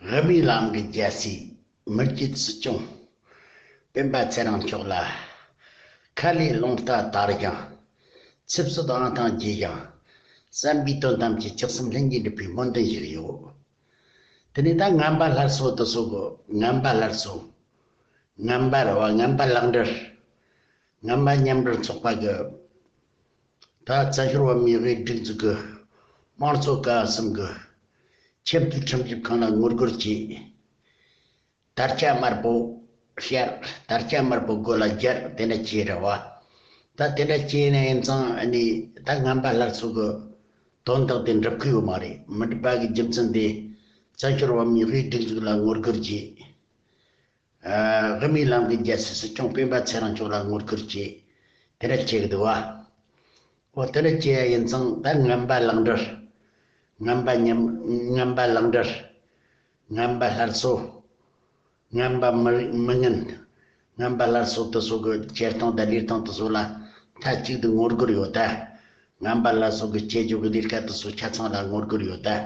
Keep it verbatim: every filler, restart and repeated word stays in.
དབུ་མའི་ལམ་གྱི་རྒྱལ་སྲས་མི་རྒྱུད་སྲིད་སྐྱོང་སྤེན་པ་ཚེ་རིང་མཆོག་ལ། ཁ་ལས་རླུང་རྟ་དར་ཞིང་། ཚིག་སྲོད་ཨང་དང་རྒྱས་ཤིང་། བསམ་པའི་དོན་ཐམས་ཅད་ལྕགས་ཟམ་ལྷུན་གྱིས་འགྲུབ་པའི་སྨོན་འདུན་ཞུ་གི་ཡོད། དེ་ནས་ད་ངན་པ་སླར་གསོ་དེ་ཚོ་གི། ངན་པ་སླར་གསོ། ངན་པ་རེད་བ། ངན་པ་ལག་འབྲེལ། ངན་པ་མཉམ་འབྲེལ་ཚོགས་པ་གི། ད་བཙན་བྱོལ་བོད་མིའི་སྒྲིག་འཛུགས་ཀྱི་དམངས་གཙོ་ཀ་གསུམ་གྱི་ཆེས་མཐོའི་ཁྲིམས་ཞིབ་ཁང་ལ་ངོ་རྒོལ་བྱས། དར་ཆ་དམར་པོ་ཕྱར། དར་ཆ་དམར་པོ་མགོ་ལ་སྦྱར། དེ་འདྲ་བྱས་རེད་བ། ད་དེ་འདྲ་བྱས་ནས་ཡིན་ཙང་ནི་ད་ངན་པ་སླར་གསོ་གི་དོན་དག་དེ་འགྲུབ་ཀྱི་ཡོད་མ་རེད། མི་འགྲུབ་པ་གི་རྒྱུ་མཚན་དེ་བཙན་བྱོལ་བོད་མིའི་སྒྲིག་འཛུགས་ལ་ངོ་རྒོལ་བྱས། ཨ། དབུ་མའི་ལམ་གྱི་རྒྱལ་སྲས་སྲིད་སྐྱོང་སྤེན་པ་ཚེ་རིང་མཆོག་ལ་ངོ་རྒོལ་བྱས། དེ་འདྲ་བྱེད་ཀྱི་འདུག་བ། འོ། དེ་འདྲ་བྱེད་ཡ་ཡིན་ཙང་ད་ངན་པ་ལག་འབྲེལ། ངན་པ་མཉམ། ངན་པ་ལག་འབྲེལ། ངན་པ་སླར་གསོ། ངན་པ་མི་མི་ངན། ངན་པ་སླར་གསོ་དེ་ཚོ་གི་བྱེད་སྟངས་དང་ལས་སྟངས་དེ་ཚོ་ལ་མཐའ་གཅིག་ཏུ་ངོ་རྒོལ་ཡོད་ད། ངན་པ་སླར་གསོ་གི་བྱེད་སྤྱོད་ཀྱི་ལས་ཀ་དེ་ཚོ་ཆ་ཚང་ལ་ངོ་རྒོལ་ཡོད་ད།